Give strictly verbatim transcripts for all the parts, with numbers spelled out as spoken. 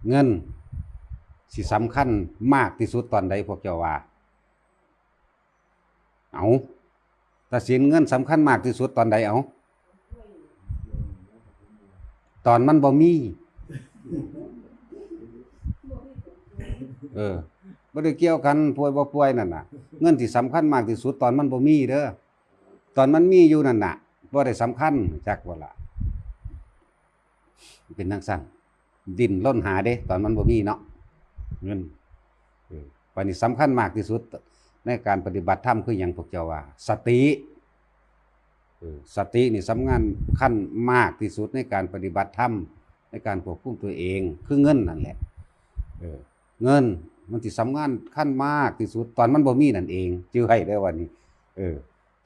เงินสิสำคัญมากที่สุดตอนใดพวกเจ้าว่า เอา ตาสิน เงินสำคัญมากที่สุดตอนใด เอา ตอนมันบ่มี เออ บ่ได้เกี่ยวกันป่วยบ่ป่วยนั่นน่ะ เงินที่สำคัญมากที่สุดตอนมันบ่มีเด้อ ตอนมันมีอยู่นั่นน่ะ บ่ได้สำคัญ จักบ่ล่ะ เป็นจั่งซั้น ดิ้นรนหาเด้ ตอนมันบ่มีเนาะ เงิน เออ บัดนี้สำคัญมากที่สุดในการปฏิบัติธรรมคือหยังพวกเจ้าว่า สติ เออ สตินี่สำคัญ คัญมากที่สุดในการปฏิบัติธรรม ในการควบคุมตัวเอง คือเงินนั่นแหละ เออ เงินมันสิสำคัญ คัญมากที่สุด ตอนมันบ่มีนั่นเอง จื่อไว้เด้อวันนี้ เออ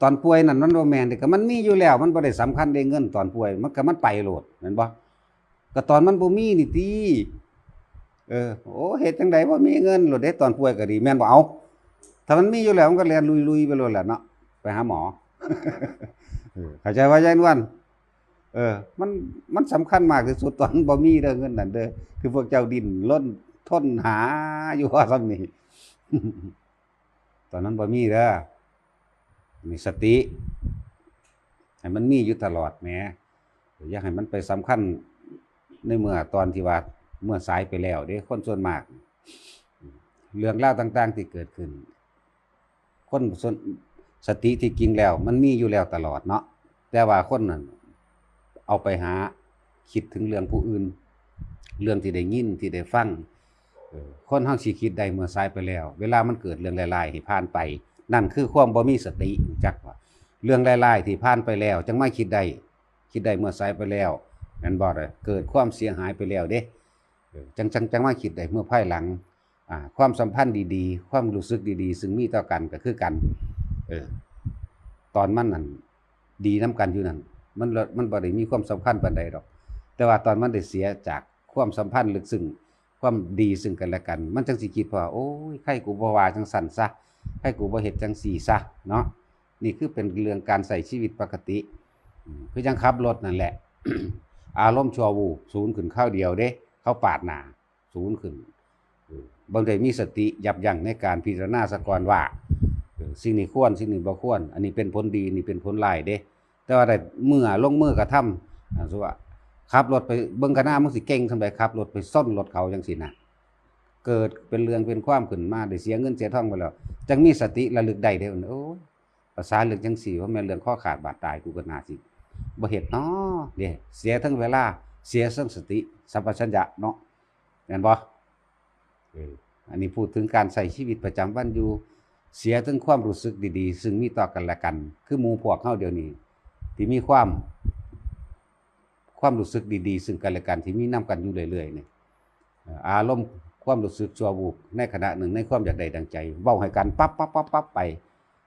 ตอนป่วยนั่นมันบ่แม่นเด้ ก็มันมีอยู่แล้ว มันบ่ได้สำคัญเด้ เงินตอนป่วย มันก็มันไปโลด แม่นบ่ ก็ตอนมันบ่มีนี่ติ เออ โอ้ เฮ็ดจั่งใดบ่มีเงินโลดเด้ ตอนป่วยก็ดี แม่นบ่ เอา ถ้ามันมีอยู่แล้ว มันก็แล่นลุยๆไปโลดแหละเนาะ ไปหาหมอ เออ เข้าใจว่ายายนวล เออ มัน มันสำคัญมากที่สุดตอนบ่มีเด้อ เงินนั่นเด้อ คือพวกเจ้าดิ้นรนทนหาอยู่ว่าซั่นนี่ ตอนนั้นบ่มีเด้อ มีสติ ให้มันมีอยู่ตลอดแหม อย่าให้มันไปสำคัญในเมื่อตอนที่ว่าเมื่อสายไปแล้วเด้ คนส่วนมาก เรื่องราวต่างๆที่เกิดขึ้น คนส่วน สติที่จริงแล้วมันมีอยู่แล้วตลอดเนาะ แต่ว่าคนนั้นเอาไปหาคิดถึงเรื่องผู้อื่น เรื่องที่ได้ยินที่ได้ฟัง เออ คนเฮาสิคิดได้เมื่อสายไปแล้ว เวลามันเกิดเรื่องร้ายๆให้ผ่านไป นั่นคือความบ่มีสติ จักว่า เรื่องร้ายๆที่ผ่านไปแล้ว จั่งมาคิดได้ คิดได้เมื่อสายไปแล้ว แม่นบ่ล่ะ เกิดความเสียหายไปแล้วเด้ เออ จั่ง จั่ง จั่งมาคิดได้เมื่อภายหลัง อ่า ความสัมพันธ์ดีๆ ความรู้สึกดีๆ ซึ่งมีต่อกันก็คือกัน เออ ตอนมันนั่นดีนำกันอยู่นั่น มันละ มันบ่ได้มีความสำคัญปานใดดอก แต่ว่าตอนมันได้เสียจากความสัมพันธ์ลึกซึ้ง ความดีซึ่งกันและกัน มันจั่งสิคิดว่า โอ้ย ใครกูบ่ว่าจั่งซั่นซะ ใครกูบ่เฮ็ดจั่งซี่ซะ เนาะ นี่คือเป็นเรื่องการใช้ชีวิตปกติ อืม คือจั่งขับรถนั่นแหละ อารมณ์ชั่ววูบสูนขึ้นคราวเดียวเด้ เขาปาดหน้า สูนขึ้น เออ บ่ได้มีสติยับยั้งในการพิจารณาซะก่อนว่า เออ สิ่งนี้ควร สิ่งนี้บ่ควร อันนี้เป็นผลดี อันนี้เป็นผลร้ายเด้ แต่ว่าได้เมื่อลงมือกระทำ อ่า สมมุติว่าขับรถไปเบิ่งคะนา มึงสิเก่งส่ำใด ขับรถไปชนรถเขาจั่งซี้นะ เกิดเป็นเรื่องเป็นความขึ้นมา ได้เสียเงินเสียทองไปแล้ว จั่งมีสติระลึกได้เด้ โอ้ย ภาษาเรื่องจั่งซี้ ว่าแม่นเรื่องคอขาดบาดตาย กูก็น่าสิบ่เฮ็ดน้อ เด้ เสียทั้งเวลา เสียทั้งสติสัมปชัญญะเนาะ แม่นบ่ เออ อันนี้พูดถึงการใช้ชีวิตประจำวันอยู่ เสียถึงความรู้สึกดีๆ ซึ่งมีต่อกันและกัน คือหมู่พวกเฮาเดี๋ยวนี้ ที่มีความ ความรู้สึกดีๆ ซึ่งกันและกัน ที่มีนำกันอยู่เรื่อยๆ นี่ เอ่อ อารมณ์ความรู้สึกชั่ววูบในขณะหนึ่ง ในความอยากได้ดังใจ เว้าให้กันปั๊บปั๊บปั๊บปั๊บไป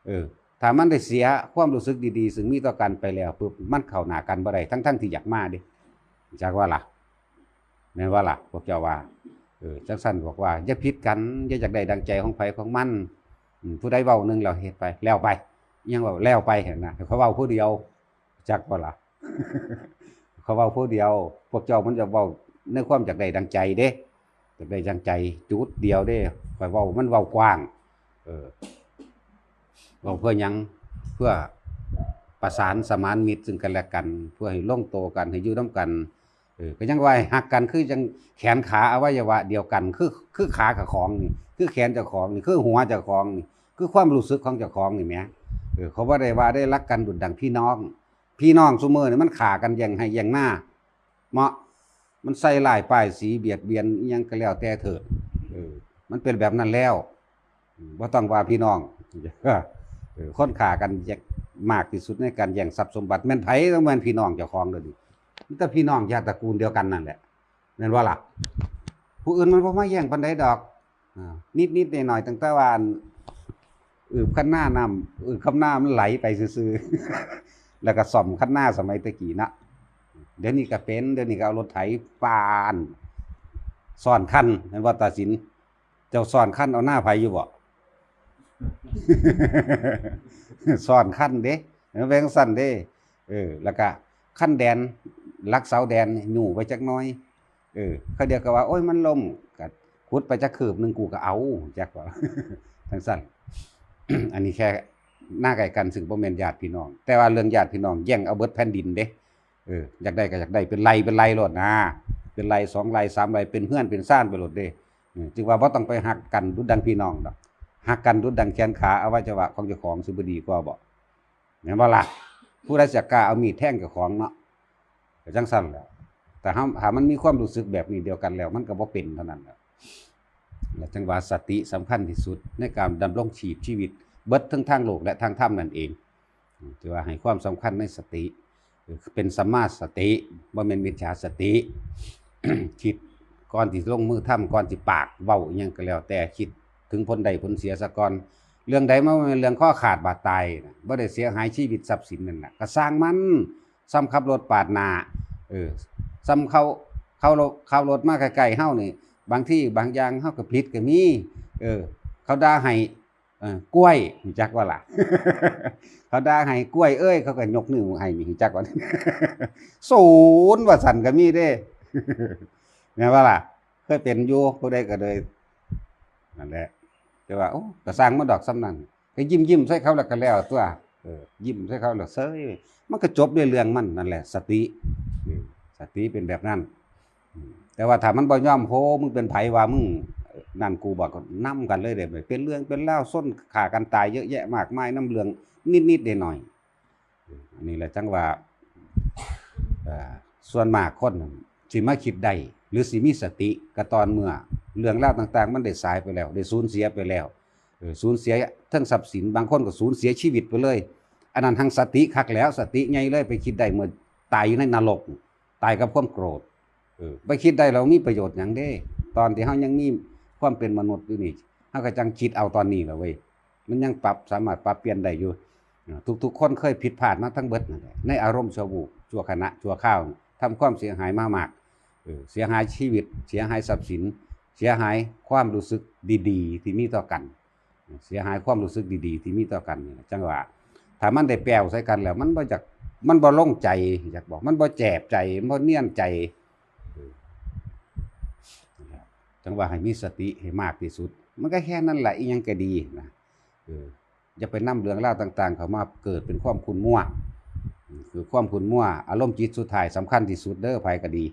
เออ ถ้ามันได้เสียความรู้สึกดีๆ ซึ่งมีต่อกันไปแล้วปุ๊บ มันเข้าหน้ากันบ่ได้ ทั้งๆ ที่อยากมาเด้ จักว่าล่ะ แม่นว่าล่ะ พวกเจ้าว่า เออ จั่งซั้นบอกว่า อย่าผิดกัน อย่าอยากได้ดังใจของไผของมัน อืม ผู้ใดเว้าหนึ่งแล้วเฮ็ดไป แล้วไป อิหยังเว้า แล้วไปหั้นนะ เขาเว้าผู้เดียว จักบ่ล่ะ เขาเว้าผู้เดียว พวกเจ้ามันจะเว้าในความอยากได้ดังใจเด้ อยากได้ดังใจจุดเดียวเด้ ข้อยเว้ามันเว้ากว้าง เออ เว้าเพื่อหยัง เพื่อประสานสมานมิตรซึ่งกันและกัน เพื่อให้ลงตัวกัน ให้อยู่นำกัน เออ ก็ยังว่าให้ฮักกัน คือจั่งแขนขาอวัยวะเดียวกัน คือ คือขากับของนี่ คือแขนเจ้าของนี่ คือหัวเจ้าของนี่ คือความรู้สึกของเจ้าของนี่แหม เออ เขาบ่ได้ว่าได้รักกันดุจดั่งพี่น้อง พี่น้องซุมื้อนี่มันฆ่ากันแย่งไฮ่แย่งนา เหมาะ มันใส่ร้ายป้ายสีเบียดเบียนอิหยังก็แล้วแต่เถิด เออ มันเป็นแบบนั้นแล้ว อืม บ่ต้องว่าพี่น้อง เออ คนฆ่ากันแย่ง มากที่สุดในการแย่งทรัพย์สมบัติ แม่นไผ ต้องแม่นพี่น้องเจ้าของเด้อนี่ มีแต่พี่น้องญาติตระกูลเดียวกันนั่นแหละ แม่นบ่ล่ะ ผู้อื่นมันบ่มาแย่งปานใดดอก อ่า นิดๆหน่อยๆ ตั้งแต่ว่าอัน อืบคันนาน้ำ อืบคันนามันไหลไปซื่อๆ แล้วก็ซ่อมคันนาสมัยแต่กี้นะ เดี๋ยวนี้ก็เป็น เดี๋ยวนี้ก็เอารถไถปาน ซ้อนคัน แม่นบ่ตาสิน เจ้าซ้อนคันเอานาไผอยู่บ่ ซ้อนคันเด้ แม่นจั่งซั้นเด้ เออ แล้วก็คันแดน หลักเสาแดนนี่ยู้ไว้จักหน่อย เออ เขาเดียวก็ว่า โอ้ย มันล้ม ก็ขุดไปจักคืบหนึ่ง กูก็เอา จักว่า จังซั่น อันนี้แค่หน้าใกล้กัน ซึ่งบ่แม่นญาติพี่น้อง แต่ว่าเรื่องญาติพี่น้องแย่งเอาเบิดแผ่นดินเด้ เออ อยากได้ก็อยากได้ เป็นไร่เป็นไร่โลดนะ เป็นไร่สองไร่สามไร่ เป็นเฮือนเป็นซานไปโลดเด้ เออ จึงว่าบ่ต้องไปฮักกันดุจดังพี่น้องดอก ฮักกันดุจดังแขนขาอวัยวะของเจ้าของ สิบ่ดีกว่าบ่ แม่นบ่ล่ะ ผู้ใดสิกล้าเอามีดแทงเจ้าของเนาะ ก็จังซั่นแหละ แต่ถ้า ถ้ามันมีความรู้สึกแบบนี้เดียวกันแล้ว มันก็บ่เป็นเท่านั้นแหละ และจังว่าสติสำคัญที่สุดในการดำรงชีพชีวิต เบิดทั้งทางโลกและทางธรรมนั่นเอง ถือว่าให้ความสำคัญในสติ เป็นสัมมาสติ บ่แม่นมิจฉาสติ คิดก่อนที่ลงมือทำ ก่อนที่ปากเว้าอิหยังก็แล้วแต่ คิดถึงผลได้ผลเสียซะก่อน เรื่องใดมันบ่แม่นเรื่องคอขาดบาดตายนะ บ่ได้เสียหายชีวิตทรัพย์สินนั่นน่ะ ก็ซ่างมัน ซ่ำขับรถปาดหน้า เออ ซ่ำเขา เขารถ เขารถมาใกล้ๆเฮานี่ บางทีบางอย่างเฮาก็ผิดก็มี เออ เขาด่าให้ เออ กล้วย รู้จักบ่ล่ะ เขาด่าให้กล้วยเอ้ย เขาก็ยกนิ้วให้นี่ รู้จักบ่ ศูนย์ ว่าซั่นก็มีเด้ แม่นบ่ล่ะ เคยเป็นอยู่ ผู้ใดก็เลย นั่นแหละ แต่ว่า โอ้ ก็ซ่างมันดอกซ่ำนั่น ก็ยิ้มๆใส่เขาแล้วก็แล้วตั๊ว เออ ยิ้มใส่เขาแล้วเซย มันก็จบด้วยเรื่องมัน นั่นแหละ สติ เออ สติเป็นแบบนั้น อืม แต่ว่าถ้ามันบ่ยอม โห มึงเป็นไผวะ มึง เออ นั่นกูบอก ก็นำกันเลยเด้ เป็นเรื่องเป็นราว ชนฆ่ากันตายเยอะแยะมากมาย นำเรื่องนิดๆหน่อยๆ เออ อันนี้แหละจังว่า เอ่อ ส่วนมากคนสิมาคิดได้ หรือสิมีสติ ก็ตอนเมื่อเรื่องราวต่างๆ มันได้สายไปแล้ว ได้สูญเสียไปแล้ว เออ สูญเสียทั้งทรัพย์สิน บางคนก็สูญเสียชีวิตไปเลย อันนั้นแฮ่งสติคักแล้ว สติใหญ่เลย ไปคิดได้เมื่อตายอยู่ในนรก ตายกับความโกรธ เออ ไปคิดได้แล้วมีประโยชน์หยังเด้ ตอนที่เฮายังมีความเป็นมนุษย์อยู่นี่ เฮาก็จั่งคิดเอาตอนนี้ล่ะเว้ย มันยังปรับ สามารถปรับเปลี่ยนได้อยู่ อ่า ทุกๆคนเคยผิดพลาดมาทั้งเบิดนั่นแหละ ในอารมณ์ชั่ววูบ ชั่วขณะ ชั่วคราว ทำความเสียหายมามาก เออ เสียหายชีวิต เสียหายทรัพย์สิน เสียหายความรู้สึกดีๆที่มีต่อกัน เสียหายความรู้สึกดีๆที่มีต่อกันนี่แหละ จั่งว่า ถ้ามันได้แปวใส่กันแล้ว มันบ่อยาก มันบ่ลงใจ อยากบอก มันบ่แจบใจ มันบ่เนียนใจ เออ จั่งว่าให้มีสติให้มากที่สุด มันก็แค่นั้นแหละ อีหยังก็ดีนะ เออ อย่าไปนำเรื่องราวต่างๆเข้ามาเกิดเป็นความขุ่นมัว อืม คือความขุ่นมัว อารมณ์จิตสุดท้ายสำคัญที่สุดเด้อ ไผก็ดี